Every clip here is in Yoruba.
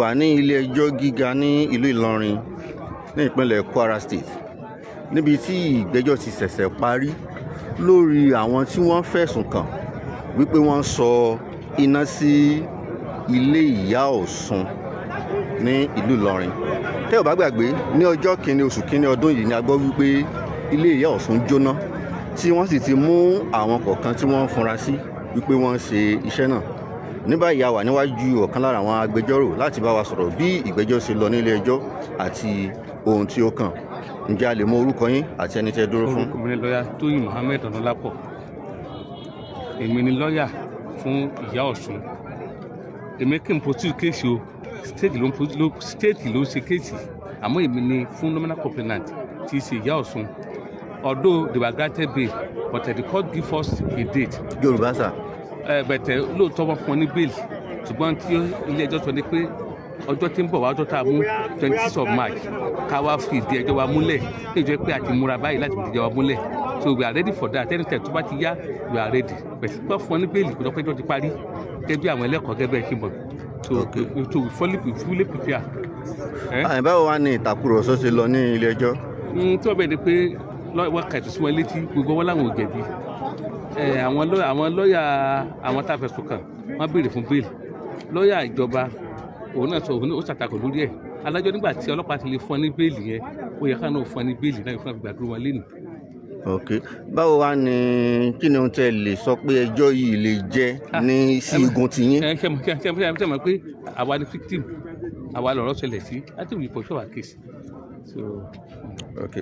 Wà ní ilé ẹjọ́ gíga ní ìlú Ìlọrin ní ìpínlẹ̀ Kwara State, níbi tí ìgbẹ́jọ́ ti ṣẹ̀ṣẹ̀ parí lórí àwọn tí wọ́n fẹ̀sùn kàn wípé wọ́n sọ iná sí ilé Ìyá Ọ̀ṣun ní ìlú Ìlọrin. Tẹ́ ò bá gbàgbé, ní ọjọ́ kìíní oṣù kìíní ọdún yìí ni a gbọ́ wípé ilé Ìyá Ọ̀ṣun jóná, tí wọ́n sì ti mú àwọn kọ̀ọ̀kan tí wọ́n fura sí wípé wọ́n ṣe iṣẹ́ náà. Ní báyìí, a wà níwájú ọ̀kan lára àwọn agbẹjọ́rò láti bá wa sọ̀rọ̀ bí ìgbẹ́jọ́ ṣe lọ nílé ẹjọ́ àti ohun tí ó kàn. Ǹjẹ́ a lè mọ orúkọ yín àti ẹni tí ẹ dúró fún? Orúkọ mi ni lọ́yà Tóyìn Mohammed Ọ̀nàlápọ̀. Èmi ni lọ́yà fún Ìyá Ọ̀ṣun. Èmi kì í pursue case o, state ló ń state ló ń ṣe case, àmọ́ èmi ni fún nominal complainant tí í ṣe Ìyá Ọ̀ṣun. Although they were granted bail, but the court give us a date. Yorùbá, sà. But lóòótọ́, wọ́n fún ọ ní bail, ṣùgbọ́n tí ilé ẹjọ́ sọ ni pé ọjọ́ tí ń bọ̀ wá, ọjọ́ tá a mú, 26 of March, ká wá fi ìdí ẹjọ́ wa múlẹ̀ ní ìjọ pé a ti múra báyìí láti fi ìdí ẹjọ́ wa múlẹ̀. So we are ready for that. Anytime tó bá ti yá, we are ready. But wọ́n fún ọ ní bail kò lọ́pẹ́jọ́ ti parí, gẹ́gẹ́ bí àwọn ẹlẹ́kọ̀ọ́ gẹ́gẹ́ bẹ́ẹ̀ ṣe mọ̀. So we fully prepare. Àyìn, báwo wá ní ìtàkùrọ̀sọ ṣe lọ ní ilé ẹjọ́? Tí wọ́n bẹ̀ ni pé wọ́n kà ètò sí wọn létí, gbogbo wọn làwọn ò jẹ̀bi. Àwọn lọ́ọ̀yà àwọn tá a fẹ̀sùn kàn, wọ́n béèrè fún bail. Lọ́ọ̀yà ìjọba, òun náà sọ, òun náà ó ṣàtakò lórí ẹ̀. Adájọ́, nígbà tí ọlọ́pàá ti lè fún ọ ní bail yẹn, ó yẹ káwọn náà fún ọ ní bail náà fún àgbàdo wọn lẹ́nu. Ok, báwo wá ní, kí ni ohun tẹ́ lè sọ pé ẹjọ́ yìí lè jẹ́ ní sí igun tiyín? Ẹ ṣe mọ̀ pé àwa ni victim, àwa lọ̀rọ̀ ṣẹlẹ̀ sí láti wí pursue our case. So Ok,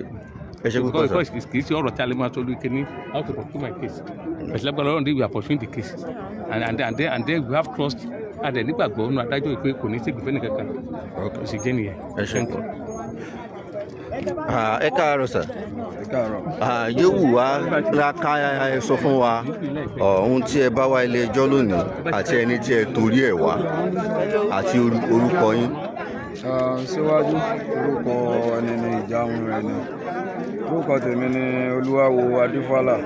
ẹ ṣe púpọ̀, sà. Because kì í ṣe ọ̀rọ̀ tí a lè máa sọ lórí kíní, how to pursue my case. But lágbára Ọlọ́run dé, we are pursuing the case and then we have trust and then nígbàgbọ́ nínú adájọ́ yìí pé kò ní ṣègbè fẹ́ni kankan. Ó sì jẹ́ nìyẹn. Ẹ ṣe. Ẹ káàárọ̀, sà. Ẹ káàárọ̀. Yóò wù wá ká ẹ sọ fún wa ohun tí ẹ bá wá ilé ẹjọ́ lónìí àti ẹni tí ẹ torí ẹ̀ wá àti orúkọ yín. Síwájú orúkọ ẹni ní ìjáhùn ẹni. Orúkọ tèmi ní Olúwawo Adífálà,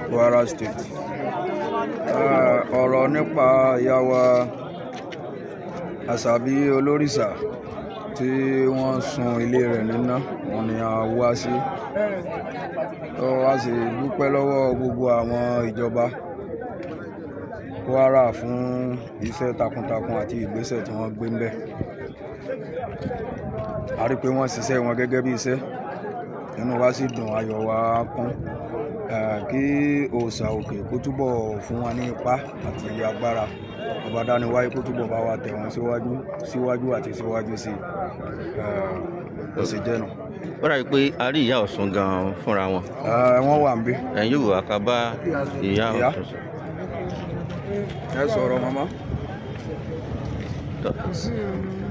Kwara State. Ọ̀rọ̀ nípa ìyá wa Àṣàbí Olórìṣà tí wọ́n sun ilé rẹ̀ níná, wọ́n ní a wá sí tó a sì dúpẹ́ lọ́wọ́ gbogbo àwọn ìjọba Kwara fún iṣẹ́ takuntakun àti ìgbésẹ̀ tí wọ́n gbé ń bẹ̀. A rí i pé wọ́n ṣiṣẹ́ wọn gẹ́gẹ́ bí iṣẹ́, inú wa sì dùn, ayọ̀ wa kún. Kí òòṣà òkè kó túbọ̀ fún wa ní ipá àti agbára, ọba dániwáyé kó túbọ̀ bá wa tẹ̀ wọ́n síwájú síwájú àti síwájú sí i. Ó sì jẹ́ nu. Ó dàbí pé a rí Ìyá Ọ̀ṣun gan-an fúnra wọn. Wọ́n wà ń bí. Ẹ̀yin, yóò wù wá ká bá Ìyá Ìyá. Ọ̀ṣun sọ̀rọ̀. Ẹ sọ̀rọ̀, màmá.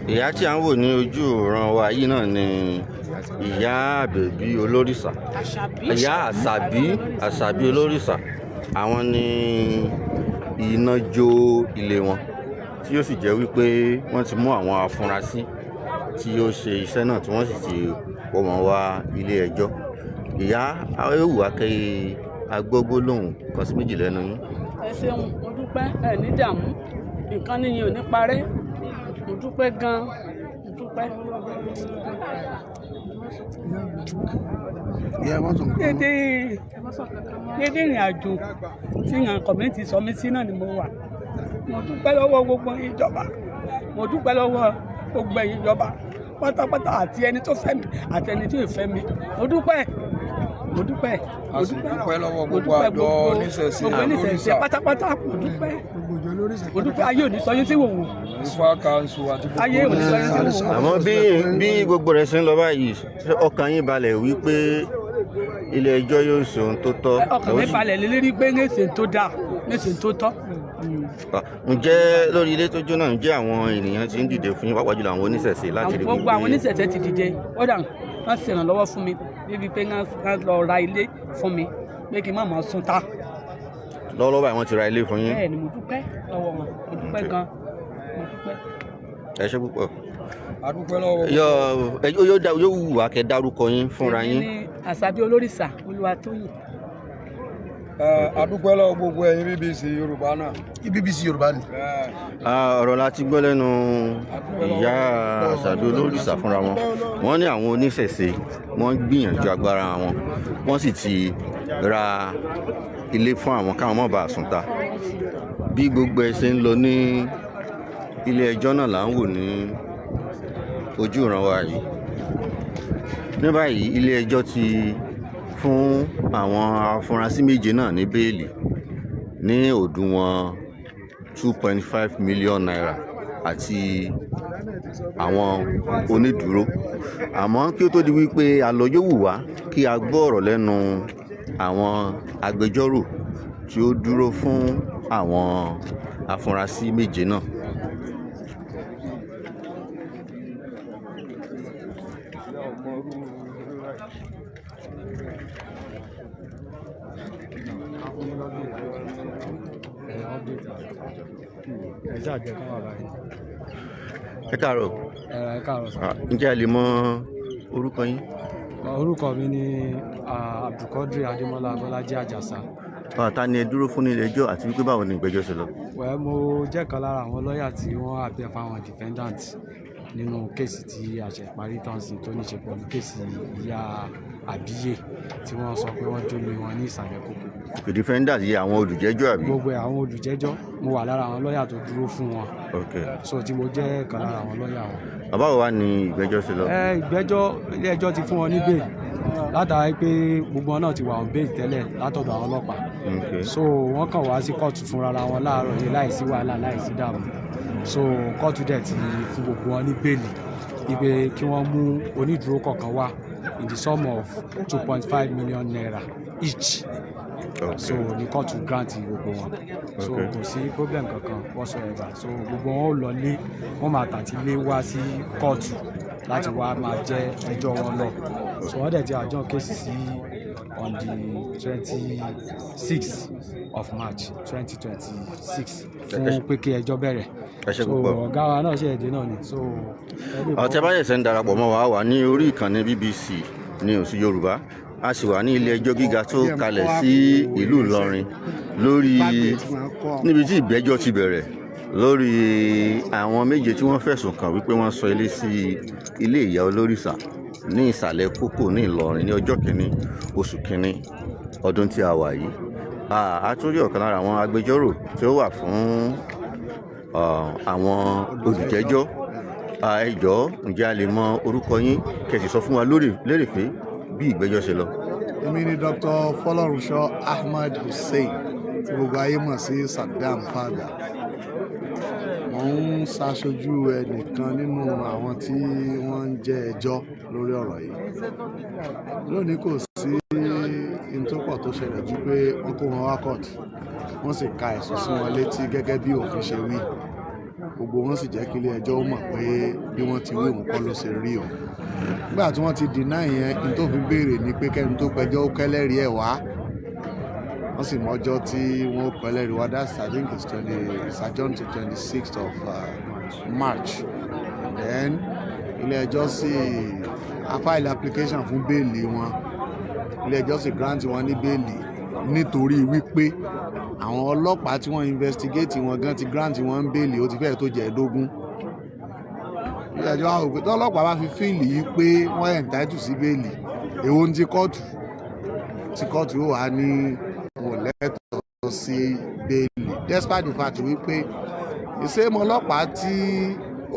Ìyá tí à ń wò ní ojú ìran wa yìí náà ni Ìyá Àbẹ̀bí Olórìṣà, Ìyá Àṣàbí, Àṣàbí Olórìṣà. Àwọn ni iná jó ilé wọn, tí ó sì jẹ́ wípé wọ́n ti mú àwọn afurasí tí ó ṣe iṣẹ́ náà, tí wọ́n sì ti wọ́ wọn wá ilé ẹjọ́. Ìyá, yóò wù wá kẹ́ a gbọ́ gbólóhùn kan sí méjì lẹ́nu yín. Ẹ ṣeun, mo dúpẹ́. Ẹ ní dààmú, nǹkan níyìn ò ní parẹ́. Mo dúpẹ́ gan-an, mo dúpẹ́. Ìyá, ẹ má sọ nǹkan mọ́. Dédé dédé ìrìn àjò tí yàn community sọ mí sí náà ni mo wà. Mo dúpẹ́ lọ́wọ́ gbogbo ìjọba, mo dúpẹ́ lọ́wọ́ gbogbo ẹ̀yin ìjọba pátápátá, àti ẹni tó fẹ́ mi àti ẹni tí ò fẹ́ mi. Mo dúpẹ́, mo dúpẹ́, mo A sì dúpẹ́ lọ́wọ́ mo gbogbo dúpẹ́. Àjọ oníṣẹ̀ṣe gbogbo oníṣẹ̀ṣe olórìṣà. pátápátá, mo dúpẹ́, mo dúpẹ́. Ayé ò ní sọ yín sí wòwò. Ifá Council àti gbogbo Ayé ò ní sọ yín sí wòwò. Àmọ́ bí gbogbo rẹ̀ ṣe ń lọ báyìí, ṣé ọkàn yín balẹ̀ wípé ilé ẹjọ́ yóò ṣe ohun tó tọ́? Ọkàn mi balẹ̀ lérí pé ní èsè tó dáa, ní èsè tó tọ́. Ǹjẹ́ lórí ilé tó jóná, ǹjẹ́ àwọn ènìyàn ti ń dìde fún yín, pàápàá jùlọ àwọn oníṣẹ̀ṣe, láti rí Gbogbo àwọn oníṣẹ̀ṣe ti dìde. Ó dà, wọ́n ṣèrànlọ́wọ́ fún mi níbi pé wọ́n lọ ra ilé fún mi pé kí n má máa sùn ta. Lọ́wọ́lọ́wọ́ báyìí, wọ́n ti ra ilé fún yín? Bẹ́ẹ̀ ni, mo dúpẹ́ lọ́wọ́ wọn, mo dúpẹ́ gan, mo dúpẹ́. Ẹ ṣé púpọ̀. A dúpẹ́ lọ́wọ́. Yọ ẹ yóò wù wá kẹ́ dárúkọ yín fúnra Èmi yín. ní Àṣàbí Olórìṣà Olúwatóyìn. A dúpẹ́ lọ́wọ́ gbogbo ẹ̀yin BBC Yorùbá náà. BBC Yorùbá ni. Ọ̀rọ̀ la ti gbọ́ lẹ́nu ìyá Àṣàbí Olórìṣà fúnra wọn. Wọ́n ní àwọn oníṣẹ̀ṣe wọ́n gbìyànjú agbára wọn, wọ́n sì ti ra ilé fún àwọn káwọn má bàa sùn ta. Bí gbogbo ẹ ṣe ń lọ ní ilé ẹjọ́ náà là ń wò ní ojú ìran wa yìí. Ní báyìí, ilé ẹjọ́ ti fún àwọn afurasí méje náà ní bẹ́ẹ̀lì ní òdiwọ̀n ₦2.5 million àti àwọn onídùúró. Àmọ́ kí ó tó di wípé a lọ, yóò wù wá kí a gbọ́ ọ̀rọ̀ lẹ́nu àwọn agbẹjọ́rò tí ó dúró fún àwọn afurasí méje náà. Ẹ ṣáà jẹ́ kán wà báyìí. Ẹ káàárọ̀. Ẹ káàárọ̀ sir. Ǹjẹ́ a lè mọ orúkọ yín? Orúkọ mi ni Abdulkadir Adémọ́lá Bọ́lájí Àjàsà. Ta ni ẹ dúró fún ní ilé ẹjọ́, àti wípé báwo ni ìgbẹ́jọ́ ṣe lọ? Wẹ́, mo jẹ́ kan lára àwọn lọ́ọ̀yà tí wọ́n appear fáwọn defendant nínú case tí a ṣẹ̀ parí tán sí, tó ní ṣe pẹ̀lú case ìyá àbíyè tí wọ́n sọ pé wọ́n jólé wọn ní ìsàlẹ̀ kókó. The defendant yìí, àwọn olùjẹ́jọ́, àbí? Gbogbo àwọn olùjẹ́jọ́, mo wà lára àwọn lọ́ọ̀yà tó dúró fún wọn. So tí mo jẹ́ kan lára àwọn lọ́ọ̀yà wọn. Bàbá wo wá ní ìgbẹ́jọ́ ṣe lọ? Ẹ ìgbẹ́jọ́, ilé ẹjọ́ ti fún wọn ní bail látara pé gbogbo wọn náà ti wà on bail tẹ́lẹ̀ látọ̀dọ̀ àwọn ọlọ́pàá. So wọ́n kàn wá sí kóòtù fúnra wọn láàárọ̀ yìí láìsí wàhálà, láìsí dààmú. So kóòtù dẹ̀ ti fún gbogbo wọn ní bail, wípé kí wọ́n mú onídùúró kọ̀ọ̀kan wá in the sum of ₦2.5 million each. So ní kóòtù grant gbogbo wọn, so kò sí problem kankan whatsoever. So gbogbo wọn ó lọ lé, wọ́n máa tàtí lé wá sí kóòtù láti wá máa jẹ́ ẹjọ́ wọn lọ. So wọ́n dẹ̀ ti adjourn case sí on the 26th of March 2026 fún pé kí ẹjọ́ bẹ̀rẹ̀. Ẹ ṣé So púpọ̀. ọ̀gá wa náà ṣe èdè náà ni, so Ọ̀tí ẹ bá ṣẹ̀ṣẹ̀ ń darapọ̀ mọ́ wa, wà ní orí ìkànnì BBC News Yorùbá. A sì wà ní ilé ẹjọ́ gíga tó kalẹ̀ sí ìlú Ìlọrin, lórí níbi tí ìgbẹ́jọ́ ti bẹ̀rẹ̀ lórí àwọn méje tí wọ́n fẹ̀sùn kàn wípé wọ́n sọ ilé sí ilé ìyá Olórìṣà ní ìsàlẹ̀ kókò ní Ìlọrin ní ọjọ́ kìíní oṣù kìíní ọdún tí a wà yìí. A tún rí ọ̀kan lára àwọn agbẹjọ́rò tí ó wà fún àwọn olùjẹ́jọ́. Ẹ jọ̀ọ́, ǹjẹ́ a lè mọ orúkọ yín, kẹ́ sì sọ fún wa lórí lérèfé bí ìgbẹ́jọ́ ṣe lọ? Èmi ni Dr. Fọlọ́runṣọ́ Ahmed Hussein, tí gbogbo ayé mọ̀ sí Saddam Father. Mo ń ṣaṣojú ẹnìkan nínú àwọn tí wọ́n ń jẹ́ ẹjọ́ lórí ọ̀rọ̀ yìí lónìí. Kò sí n tó pọ̀ tó ṣẹlẹ̀ ju pé wọ́n kó wọn wá court, wọ́n sì ka ẹ̀sùn sí wọn létí gẹ́gẹ́ bí òfin ṣe wí. Gbogbo wọn sì jẹ́ kí ilé ẹjọ́ mọ̀ pé bí wọ́n ti wí òun kọ́ ló ṣe rí o. Nígbà tí wọ́n ti deny yẹn, n tó fi béèrè ni pé kẹ́ni tó pẹjọ́ ó kẹ́lẹ́rìí ẹ̀ wá. Wọ́n sì mọ́jọ́ tí wọ́n kẹ́lẹ́rìí wá. That's, I think it's adjourned to 26th of March. Then ilé ẹjọ́ sì a file application fún bẹ́ẹ̀lì wọn. Ilé ẹjọ́ sì grant wọn ní bẹ́ẹ̀lì nítorí wípé àwọn ọlọ́pàá tí wọ́n investigate wọn gan ti grant wọn bẹ́ẹ̀lì, ó ti fẹ́ẹ̀ tó jẹ́ ẹ̀ẹ́dógún. Ilé ẹjọ́ wa wò pé tọ́lọ́pàá bá fi feel yìí pé wọ́n entitled sí bẹ́ẹ̀lì, èwo ní ti kóòtù tí kóòtù ó wà ní wọn ò lẹ́tọ̀ọ́ sí bẹ́ẹ̀lì, despite the fact wípé ìsèmọ ọlọ́pàá tí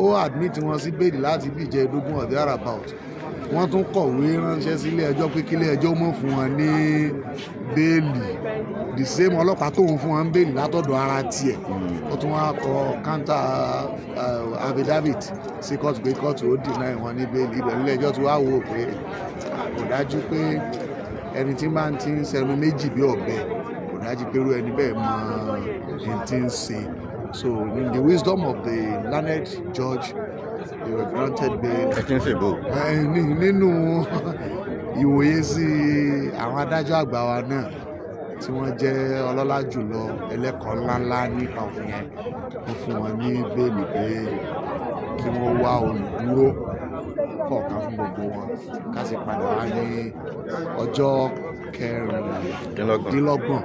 ó admit wọn sí bẹ́ẹ̀lì láti bí ìjẹ́ẹ̀dógún or thereabout, wọ́n tún kọ̀wé ránṣẹ́ sí ilé ẹjọ́ pé kí ilé ẹjọ́ mọ̀ fún wọn ní bẹ́ẹ̀lì. The same ọlọ́pàá tóun fún wọn ní bẹ́ẹ̀lì látọ̀dọ̀ ara tiẹ̀, ó tún wá kọ counter affidavit sí kóòtù pé kóòtù ó deny wọn ní bẹ́ẹ̀lì. Ibẹ̀ nílé ẹjọ́ tí wàá wò pé kò dájú pé ẹni tí máa ń ti ń sẹnu méjì bí ọ̀bẹ, kò dájú pé irú ẹni bẹ́ẹ̀ mọ ẹni tí ń ṣe. So in the wisdom of the learned judge, they were granted bail. Ẹ ti ń ṣèbò. Nínú ìwòye sí àwọn adájọ́ àgbà wa náà tí wọ́n jẹ́ ọlọ́lá jùlọ, ẹlẹ́kọ̀ọ́ ńláńlá nípa òfin yẹn, wọ́n fún wọn ní bẹ́ẹ̀lì pé kí wọ́n wá olùdúró kọ̀ọ̀kan fún gbogbo wọn, ká sì padà wá ní ọjọ́ 26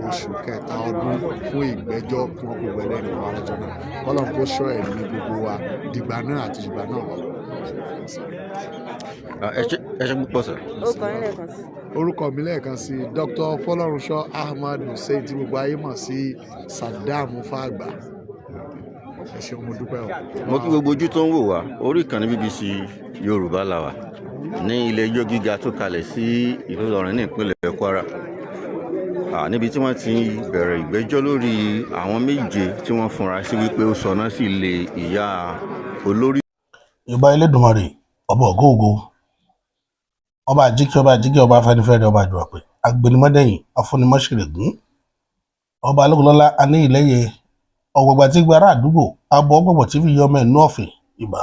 oṣù kẹta ọdún fún ìgbẹ́jọ́, kí wọ́n kó gbẹlẹ́rìí wá lọ́jọ́ náà. Kọ́lọ́n kó ṣọ́ ẹ̀mí gbogbo wa dìgbà náà àti ìgbà náà lọ. Ẹ ṣé púpọ̀, sir. Orúkọ yín lẹ́ẹ̀kan sí. Orúkọ mi lẹ́ẹ̀kan sí, Dr. Fọlọ́runṣọ́ Ahmad Hussein, tí gbogbo ayé mọ̀ sí Saddam Fàgbà. Ẹ ṣeun, mo dúpẹ́ o. Mo kí gbogbo ojú tó ń wò wá. Orí ìkànnì BBC Yorùbá la wà ní ilé ẹjọ́ gíga tó kalẹ̀ sí ìlú Ìlọrin ní ìpínlẹ̀ Kwara, níbi tí wọ́n ti bẹ̀rẹ̀ ìgbẹ́jọ́ lórí àwọn méje tí wọ́n fura sí wípé ó sọná sí ilé ìyá olórí. Ìbà Elédùmarè, ọba ògóògo, ọba àjíkẹ́, ọba àjíkẹ́, ọba afẹ́nifẹ́re, ọba àjùwàpẹ̀, agbẹnimọ́dẹ̀yìn, afúnimọ́ṣẹ̀rẹ̀gún, ọba alógunlọ́lá, aníyìnlẹ́yẹ, ọ̀gbọ̀gbà tí gba ará àdúgbò, abọ́ ọgbọ̀gbọ̀ tí fi yọ ọmọ ẹ̀nú ọ̀fìn. Ìbà,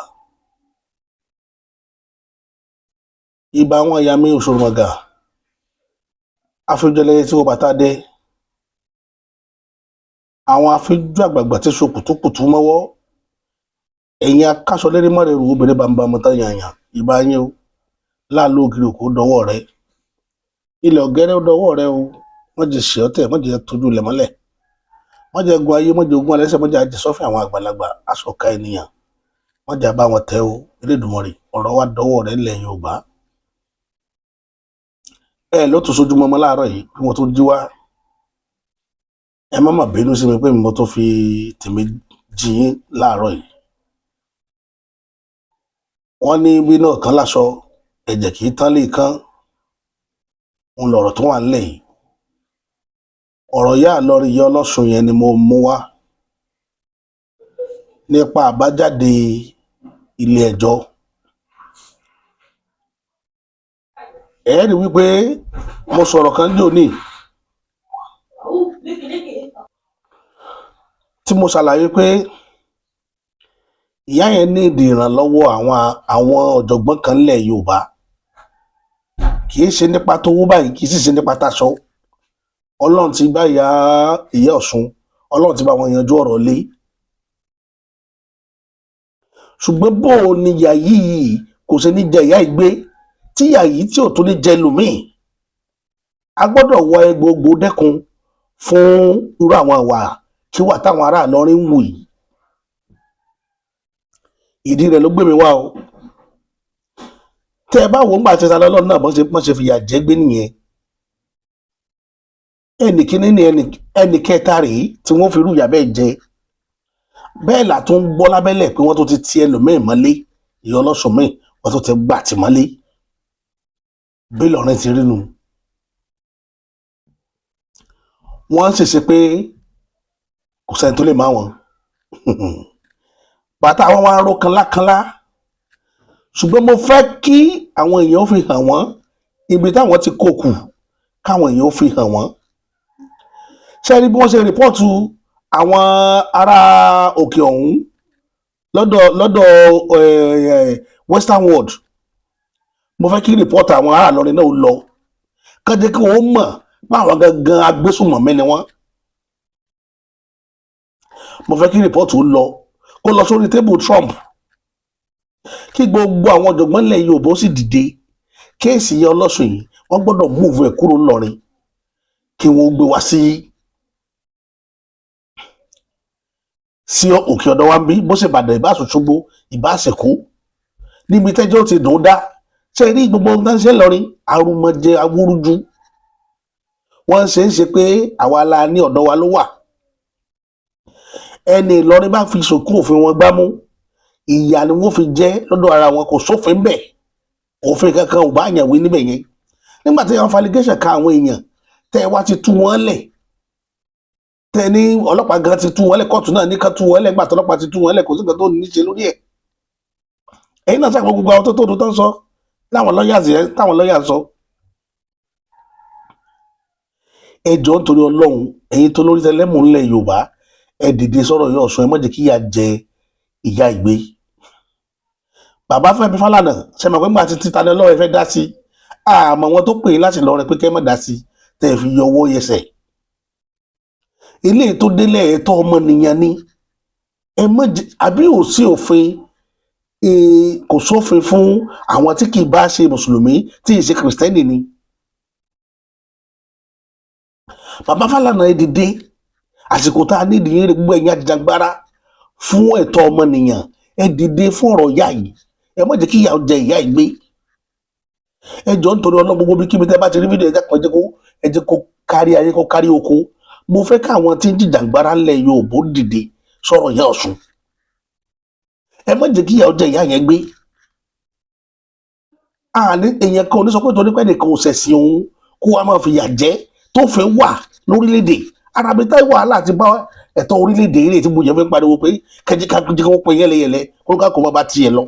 ìbà àwọn ìyá mi òṣòròmọ̀gà àfijọlẹyẹ tí wọ́n bàtà dé, àwọn afíjú àgbààgbà tí so kùtùkùtù mọ́wọ́, ẹ̀yin akáṣọlérí mọ́rẹ̀rù, obìnrin bàǹbàmù tán yànyàn. Ìbà yín o. Láàlú ògiri òkú dọwọ́ rẹ, ilẹ̀ ọ̀gẹ́rẹ́ dọwọ́ rẹ o. Wọ́n jẹ́ ṣe ọ́tẹ̀, wọ́n jẹ́ tójú ilẹ̀ mọ́lẹ̀, wọ́n jẹ́ gun ayé, wọ́n jẹ́ ogun alẹ́sẹ̀, wọ́n jẹ́ àjẹsọ́fẹ̀ àwọn àgbàlagbà aṣọ̀ka ènìyàn, wọ́n jẹ́ bá wọn tẹ́ o. Elédùmarè, ọ̀rọ̀ wa dọwọ́ rẹ ilẹ̀ Yorùbá. Ẹ ló tún sojú mọ́mọ́ láàárọ̀ yìí bí wọ́n tún jí wá. Ẹ má má bínú sí mi pé mo tún fi tèmi jí yín láàárọ̀ yìí. Wọ́n ní bí náà tán láṣọ, ẹ̀jẹ̀ kì í tán lè kán. Ń lọ̀rọ̀ tó wà nílẹ̀ yìí, ọ̀rọ̀ ìyá Ìlọrin, ìyá Ọlọ́sùn yẹn ni mo mú wá nípa àbájáde ilé ẹjọ́. Ẹ rí wípé mo sọ̀rọ̀ kan ní òní tí mo ṣàlàyé pé ìyá yẹn ní ìdí ìrànlọ́wọ́ àwọn ọ̀jọ̀gbọ́n kan nílẹ̀ Yorùbá. Kì í ṣe nípa tówó báyìí, kì í sì ṣe nípa taṣọ. Ọlọ́run ti bá ìyá Ọ̀ṣun, Ọlọ́run ti bá wọn yanjú ọ̀rọ̀ lé. Ṣùgbọ́n bó o ní ìyá yìí kò ṣe ní jẹ ìyá ìgbé tí ìyá yìí tí ò tún ní jẹ lòmíì, a gbọ́dọ̀ wọ egbòogbò dẹ́kun fún irú àwọn àwà kí wà táwọn ará Ìlọrin ń wù yìí. Ìdí rẹ̀ ló gbé mi wá o. Tẹ́ ẹ bá wò ó, ńgbà tí ta lọ́lọ́run náà bọ́n ṣe fìyà jẹ gbé nìyẹn. Ẹnì kíní ni ẹnì kẹta rèé tí wọ́n fi irú ìyà bẹ́ẹ̀ jẹ. Bẹ́ẹ̀ là tún gbọ́ lábẹ́lẹ̀ pé wọ́n tún ti ti ẹlòmíì mọ́lé, ìyá Ọlọ́sùn míì wọ́n tún ti gbà tì mọ́lé. Bí Ìlọrin ti rí nu, wọ́n ń ṣèṣe pé kò sẹ́ni tó lè má wọn bàtà àwọn wọn aró kanlákanlá. Ṣùgbọ́n mo fẹ́ kí àwọn èèyàn fi hàn wọ́n ibi táwọn ti kó kù, káwọn èèyàn fi hàn wọ́n. Ṣé rí bí wọ́n ṣe report àwọn ará òkè ọ̀hún lọ́dọ̀ Western world? Mo fẹ́ kí report àwọn ará Ìlọrin náà lọ, kán jẹ́ kí wọ́n mọ̀ pé àwọn gangan agbésùnmọ̀mí ni wọ́n. Mo fẹ́ kí report ó lọ, kó lọ sórí table Trump, kí gbogbo àwọn ọ̀jọ̀gbọ́n ilẹ̀ Yorùbá ó sì dìde. Case yẹn Ọlọ́sùn yìí, wọ́n gbọ́dọ̀ move ẹ̀ kúrò ńlọrin, kí wọ́n gbé wá sí òkè ọ̀dọ̀ wa ń bí, bó ṣe Ìbàdàn, ìbá Òṣogbo, ìbá Èkó, níbi tẹ́jọ́ ti dùn ún dá. Ṣe rí gbogbo ohun tó ń ṣe lọrin, arúmọjẹ awúrúju, wọ́n ń ṣe é ṣe pé àwa la ní ọ̀dọ̀ wa ló wà. Ẹni Ìlọrin bá fi sòkú òfin wọn gbámú, ìyà ni wọ́n fi jẹ́ lọ́dọ̀ ara wọn. Kò sófin bẹ́ẹ̀, òfin kankan ò bá yàn wí níbẹ̀ yẹn. Nígbà tí wọ́n falligation ka àwọn èèyàn, tẹ́ ẹ wá ti tú wọn lẹ̀, tẹ́ ẹ ní ọlọ́pàá gan ti tú wọn lẹ̀, kóòtù náà ní ká tú wọn lẹ̀. Gbà tọ́lọ́pàá ti tú wọn lẹ̀, kò sí nǹkan tó ní ṣe lórí ẹ̀. Ẹ̀yin náà sàgbọ́n gbogbo àwọn tó ń sọ láwọn lọ́ọ̀yà yẹn, táwọn lọ́ọ̀yà sọ. Ẹ jọ̀ọ́, nítorí Ọlọ́run, ẹ̀yin tó lórí tẹlẹ́mù ńlẹ̀ Yorùbá, ẹ dìde sọ̀rọ̀ yóò sọ. Ẹ má jẹ́ kí ìyà jẹ ìyá ìgbé. Bàbá Fẹ́mi Fálànà, ṣe mọ̀ pé ńgbà tí títa ní Ọlọ́run fẹ́ dá sí, àmọ́ wọn tó pè é láti lọ rẹ pé kẹ́ má dá sí, tẹ́ ẹ fi yọ ọwọ́ yẹsẹ̀. Ilé tó délẹ̀, ẹ̀tọ́ ọmọnìyàn ni. Ẹ má jẹ́ àbí ò sí òfin, kò sófin fún àwọn tí kì í bá ṣe mùsùlùmí, tí ì ṣe kìrìsìtẹ́nì ni. Bàbá Fálànà, ẹ dìde. Àsìkò tá a nídìí yín rè. Gbogbo ẹ̀yin ajìjàgbara fún ẹ̀tọ́ ọmọnìyàn, ẹ dìde fún ọ̀rọ̀ ìyá yìí. Ẹ má jẹ́ kí ìyà jẹ ìyá yìí gbé. Ẹ jọ̀ọ́, nítorí Ọlọ́run, gbogbo bí kíbi tẹ́ bá ti rí fídíò, ẹ jẹ́ kó ẹ jẹ́ kó kárí ayé, kó kárí oko. Mo fẹ́ káwọn tí ń jìjàgbara ńlẹ̀ Yorùbá dìde sọ̀rọ̀ ìyá Ọ̀ṣun. Ẹ má jẹ́ kí ìyà jẹ ìyá yẹn gbé. Àní èèyàn kan ò ní sọ pé torí pé ẹnìkan ò ṣẹ̀sìn òun, kó wa máa fìyà jẹ tó fẹ́ wà lórílẹ̀‐èdè arabi táyì. Wàhálà ti bá ẹ̀tọ́ orílẹ̀‐èdè eré tí mo yẹ fẹ́ pariwo pé kẹjí ká jẹ́ kí wọ́n pín yẹlẹyẹlẹ, kó ká kó má bá tiẹ̀ lọ.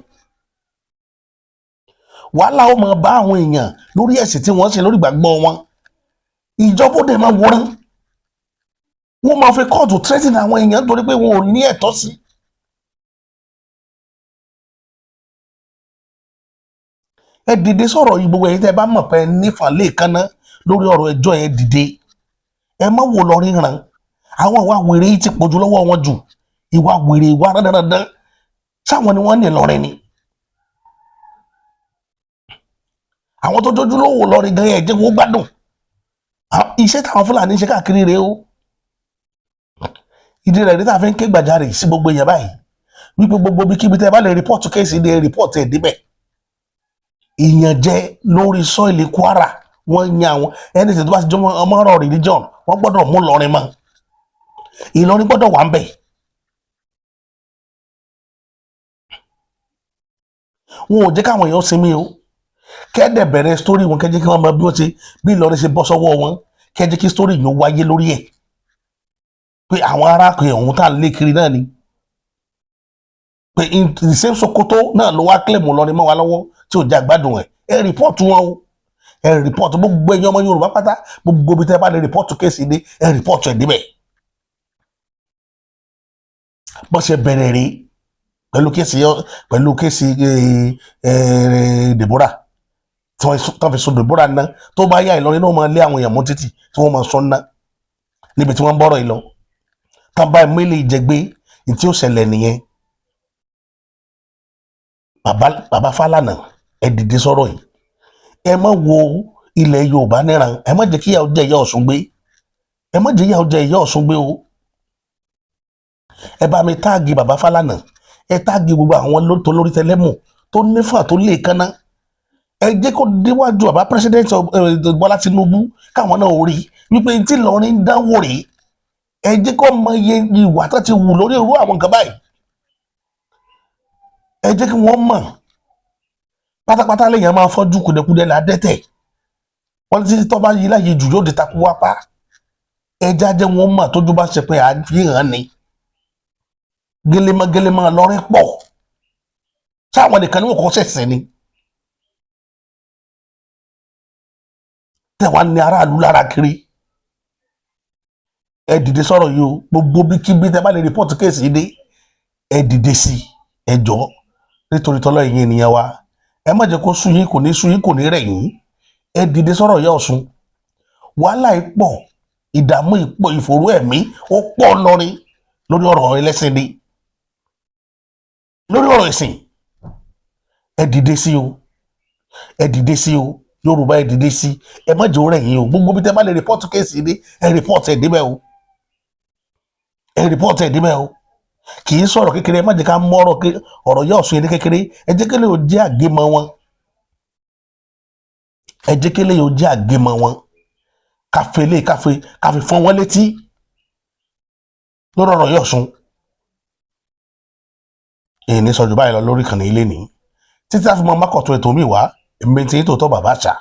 Wàhálà ó máa bá àwọn èèyàn lórí ẹ̀sìn tí wọ́n ṣe, lórí ìgbàgbọ́ wọn. Ìjọba ó dẹ̀ máa wòran, wọ́n máa fi kóòtù threaten àwọn èèyàn nítorí pé wọn ò ní ẹ̀tọ́ sí. Ẹ dìde sọ̀rọ̀ yìí. Gbogbo ẹ̀yin tẹ́ ẹ bá mọ̀ pé nífà lè kánná lórí ọ̀rọ̀ ẹjọ́, ẹ dìde. Ẹ má wò lọ ríran. Àwọn ìwà wèrè yìí ti pọ̀jù lọ́wọ́ wọn jù. Ìwà wèrè, ìwà rádaràdán, sáwọn ni wọ́n ní Ìlọrin ni. Àwọn tó jójú lówó lọrin gan, ẹ jẹ́ wọ́n gbádùn. Iṣẹ́ táwọn Fúlàní ń ṣe káàkiri rèé o. Ìdí rẹ̀ ní tá a fi ń ké gbàjarè sí gbogbo èèyàn báyìí wípé gbogbo ibikíbi tẹ́ ẹ bá lè report case dé, report ẹ̀ débẹ̀. Ìyànjẹ lórí soil Kwara, wọ́n yan àwọn ẹni tí tó bá ti jọ ọmọ ọ̀rọ̀ religion, wọ́n gbọ́dọ̀ mú Ìlọrin mọ́. Ìlọrin gbọ́dọ̀ wà ń bẹ̀. Wọn ò jẹ́ káwọn èèyàn sinmi o. Kẹ́dẹ̀ bẹ̀rẹ̀ story wọn, kẹ́jẹ́ kí wọ́n mọ bí wọ́n ṣe, bí Ìlọrin ṣe bọ́ sọ́wọ́ wọn. Kẹ́jẹ́ kí story yìí ó wáyé lórí ẹ̀ pé àwọn arákùnrin ọ̀hún tá à ń lé kiri náà ni, pé in the same Sokoto náà ló wá claim Ìlọrin mọ́ wa lọ́wọ́ tí ò jẹ́ àgbádùn ẹ̀. Ẹ report wọn o. Ẹ report. Gbogbo ẹ̀yin ọmọ Yorùbá pátá, gbogbo ibi tẹ́ ẹ bá lè report case dé, ẹ report ẹ̀ débẹ̀. Bó ṣe bẹ̀rẹ̀ rí pẹ̀lú case Deborah tí wọ́n fi so Deborah ná, tó bá yá, Ìlọrin náà máa lé àwọn èèyàn mú títì tí wọ́n máa sọ ná níbi tí wọ́n ń bọ́rọ̀ yìí lọ. Tán bá mélé ìjẹgbé ní tí ó ṣẹlẹ̀ nìyẹn. Bàbá Fálànà, ẹ dìde sọ̀rọ̀ yìí. Ẹ má wo ilẹ̀ Yorùbá níran. Ẹ má jẹ́ kí ìyà ó jẹ ìyá Ọ̀ṣun gbé. Ẹ má jẹ́ ìyà ó jẹ ìyá Ọ̀ṣun gbé o. Ẹ bá mi tag bàbá Fálànà. Ẹ tag gbogbo àwọn tó lórí tẹlẹ́mù, tó nífà, tó lè kánná. Ẹ jẹ́ kó déwájú bàbá President Bọ́lá Tinubu, káwọn náà rí wípé tí Ìlọrin ń dánwò rèé. Ẹ jẹ́ kó mọ iye ìwà tó ti wù lórí irú àwọn nǹkan báyìí. Ẹ jẹ́ kí wọ́n mọ̀ pátápátá. Lèèyàn máa fọ́jú kùdẹ̀kùdẹ̀ là á dẹ́tẹ̀. Wọ́n ti tọ́ bá yí láyé jù, yóò di takú wá pa. Ẹja jẹ́ wọ́n mọ̀ tójú bá ṣe pé à ń fi hàn ní gẹlẹmọ gẹlẹmọ. Lọrin pọ̀, sáwọn nìkan ni wọ́n kọ́ ṣẹ̀ṣẹ̀ ni tẹ̀wá ní aráàlú lára kiri. Ẹ dìde sọ̀rọ̀ yìí o. Gbogbo bí kíbi tẹ bá lè report case yìí dé, ẹ dìde sí i. Ẹ jọ̀ọ́, nítorí tọ́lọ́, ẹ̀yin ènìyàn wa, ẹ má jẹ́ kó sú yín. Kò ní sú yín, kò ní rẹ̀ yín. Ẹ dìde sọ̀rọ̀ ìyá Ọ̀ṣun. Wàhálà yìí pọ̀, ìdààmú yìí pọ̀, ìfòró ẹ̀mí ó pọ̀ lọ́rin lórí ọ̀rọ̀ ẹlẹ́sìn ni, lórí ọ̀rọ̀ ẹ̀sìn. Ẹ dìde sí o. Ẹ dìde sí o. Yorùbá, ẹ dìde sí. Ẹ má jẹ́ ó rẹ̀ yín o. Gbogbo bí tẹ́ bá lè report case dé, ẹ report ẹ̀ débẹ̀ o. Ẹ report ẹ̀ débẹ̀ o. Kì í sọ̀rọ̀ kékeré. Ẹ má jẹ́ ká mú ọ̀rọ̀ ìyá Ọ̀ṣun yẹn ní kékeré. Ẹ jẹ́ kí lè o jẹ́ àgémọ wọn. Ẹ jẹ́ kí lè o jẹ́ àgémọ wọn. Káfí lè káfí káfí fọ́n wọn létí lórí ọ̀rọ̀ ìyá Ọ̀ṣun. Èyí ní sọjú báyìí lọ lórí ìkànnì ilé ní títí àfi mọ mákọ̀tún ètò mi wá. Èmi tí tòótọ́, bàbá àṣà.